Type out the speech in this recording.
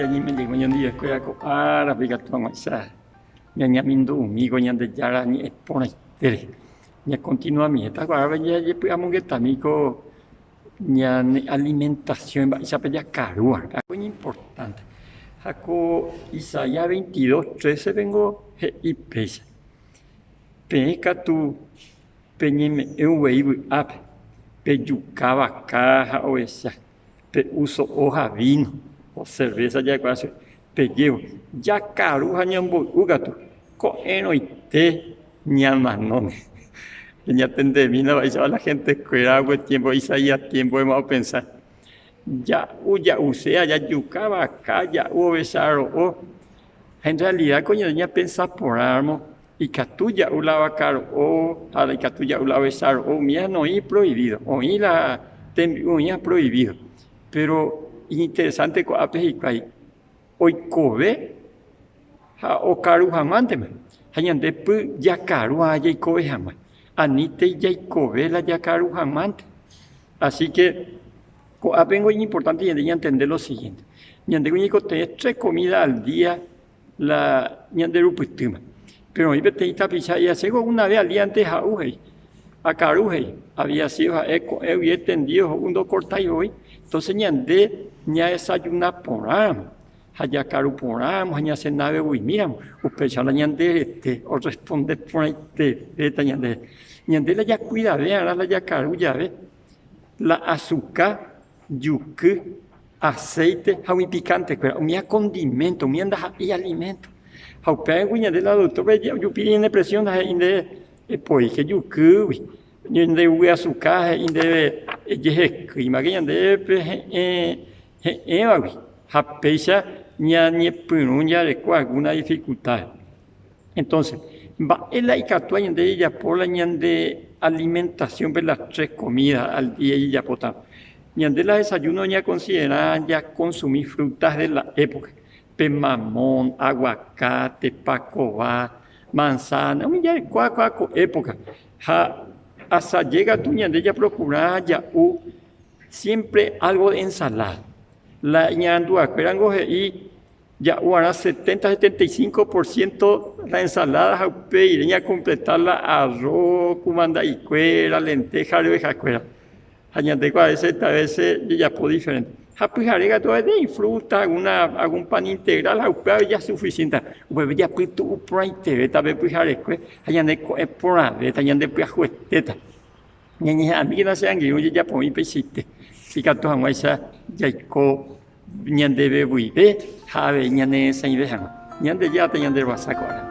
Jañeime jey oñondivekuéra ko árape ikatu hag̃uáicha ñañamindu'umi ko Ñandejára ñe'ẽ porãitére. Ñakontinuamiéta ko árape jajepy'amongetami ko ñane alimentasiõ mba'éichapa jakarúva, ko iñimportánte. Ha ko Isaías 22, 13 pengo he'i péicha, Peẽ katu peñeme'ẽ uvei vy'ápe, pejuka vaka ha ovecha. Pe'u so'o ha víno, o cerveza ja'ekuaa chupe, pejévo, jakaru ha ñamboy'u katu, ko'ẽrõite ñamanóne. Peñatendemína mba'éichapa la hentekuéra upe tiémpo Isaías tiémpoma opensa, Ja'u ja'use jajuka vaka, ja'u ovecha ro'o. Ha en realida ko ñande ñapensa porãramo Ikatu ja'u la vaka ro'o ha ikatu ja'u la ovecha ro'o, umíva noĩ proivído, oĩ la tembi'u oĩva proivído. Péro iñinteresánte ko'ápe hikuái oikove ha okaru hag̃uántema, ha ñande py jakaru ha jaikove hag̃ua, anítei jaikove la jakaru hag̃uánte. Así ke ko'ápengo iñimportánte ñande ñantende lo siguiénte, ñandéko ñaikotevẽ tres komída al día la ñanderupytýma. Péro oĩ peteĩ tapicha he'íva, Chéko una ves al díante ha'u he'i, akaru he'i, había sido ha'e ko'ẽ guive tendido ho'u ndokortái voi. Entonces ñande ñaesayuna porãramo ha jakaru porãramo ha ñasenavevuimíramo, upéicha la ñande rete orresponde porãitevéta ñandéve. Ñande la jakuidave va'erã la jakaru jave la asuka juky, aceite ha umi pikantekuéra, umíva condimento, umíva ndaha'éi alimento. Ha upévagui ñande la doctor-pe ojupi ñane presión ha he'i ndéve epoíke jukýgui, ñandegui asuka he'i ndéve ejehekýimake ñandéve pe he'ẽ he'ẽvagui ha péicha ñañepyrũ jareko alguna dificultad. Entonces, mba'e la ikatúva ñande jajapo la ñande alimentación-pe las tres comidas al día jajapótava? Ñande la desayuno ñakonsidera jakonsumi frutas de la época, pe mamón, aguacate, pakova, manzana, umi jarekóva kóa ko época. Ha asaje katu ñande japrokura ja'u siempre algo de ensalada. La iñaranduakuérango he'i Ja'uarã setenta, setenta y cinco por ciento la ensalada ha upeire ñakompleta la arroz, kumanda'ikuéra, lenteja, arvejakuéra. Ha ñande ko a veces, a veces jajapo diferente. Ha pyhare katu avei fruta, alguna, algún pan integral ha upéva ja suficiente. Upépe japytu'u porãitevéta pe pyharekue ha ñane ko'ẽ porãvéta, ñande pyahuetéta. Ñañeha'ãmíkena che angirũ jajapomi peichaite ikatu hag̃uáicha jaiko ñandeve guive ha avei ñaneresãive hag̃ua. Ñandejára tañanderovasa ko ára.